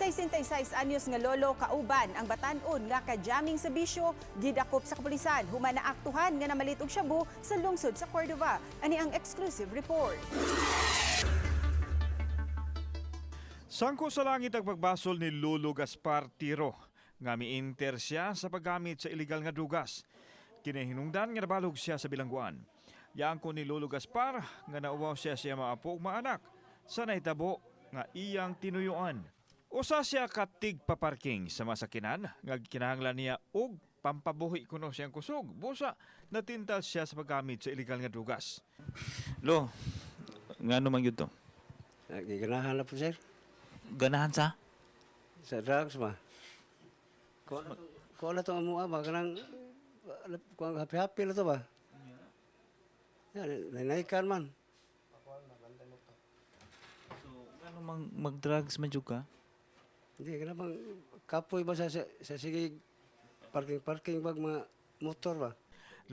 66 anyos nga lolo kauban ang batan-on nga kajamming sa bisyo gidakop sa kapulisan human naaktuhan nga namalit og shabu sa lungsod sa Cordova. Ani ang exclusive report. Sangko sa langit ang pagbasol ni Lolo Gaspar Tiro nga miinter siya sa paggamit sa illegal nga drugas. Kinahinungdan nga nabalog siya sa bilangguan. Yaangko ni Lolo Gaspar nga nauwaw siya siya maapo ug maanak sa nahitabo nga iyang tinuyuan. Usa siya katig paparking sa masakinan nga kinahanglan niya og pampabuhi kuno siyang kusog. Busa natintal siya sa paggamit sa illegal nga drugas. Lo, ngano man gyud to? Giganahan na po, sir. Ganahan sa? Sa drugs ba? Kuha na itong amuha ba? Kanang, kuha happy-happy na to ba? Yan, nanaykan man. So, ngano mang mag-drugs man jud ka? Hindi, ka bang kapoy ba sa sige parking-parking bag mga motor ba?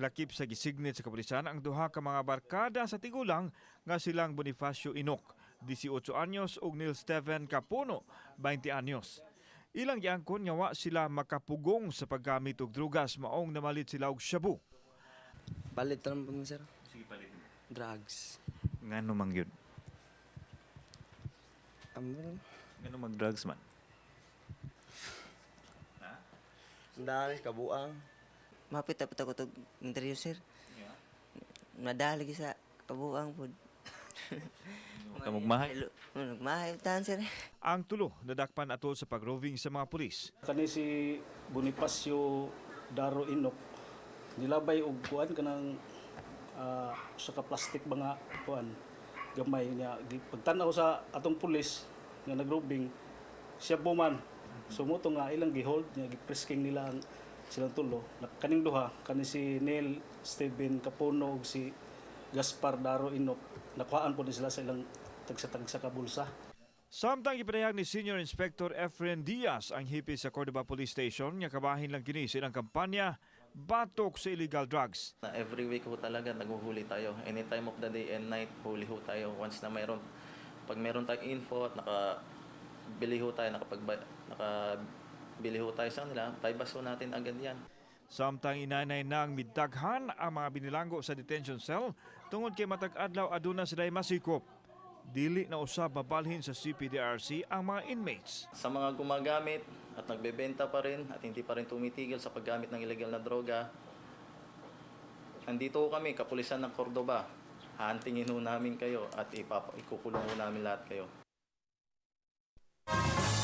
Lakip sa gisignit sa kapulisan ang duha ka mga barkada sa tigulang nga silang Bonifacio Inok, 18 anyos, ug Neil Steven Capuno, 20 anyos. Ilang giangkon nga wa sila makapugong sa paggamit og drugas, maong namalit sila og shabu. Palit lang po, sir. Sige, palit. Drugs. Ngano man gyud? Amo. Ngano mag-drugs man? Dali kabuang. Mapit dapat ako tog interview, sir. Madali gyud sa kabuang pud. Ka mugmahay. Nagmahay tahan, sir. Ang tulo nadakpan atol sa pagroving sa mga pulis. Kani si Bonifacio Daro Inok nilabay og kuan kanang sa ka plastic ba nga kuan gamay niya. Pagtan-aw sa atong pulis nga nagrobing siya buman sumuto nga ilang gihold niya, gipresking nila ang silang tulo. Kaning duha, kani si Neil Steven Capuno ug si Gaspar Daro Inok, nakuhaan po ni sila sa ilang tagsa-tagsa ka bulsa. Samtang gipadayag ni Senior Inspector Efren Diaz ang hipi sa Cordova Police Station nga kabahin lang kini sa ilang kampanya batok sa illegal drugs. Na every week ho talaga naghuhuli tayo. Any time of the day and night, huli ho tayo. Once na mayroon, pag meron tayong info at nakabili ho tayo, nakabili ho tayo sa kanila, bypass ho natin agad yan. Samtang inanay nang midaghan ang mga binilanggo sa detention cell tungod kay matag adlaw aduna sila masikop. Dili na usab mabalhin sa CPDRC ang mga inmates. Sa mga gumagamit at nagbebenta pa rin at hindi pa rin tumitigil sa paggamit ng illegal na droga, nandito ho kami, kapulisan ng Cordoba. Hahantingin ho namin kayo at ikukulong ho namin lahat kayo.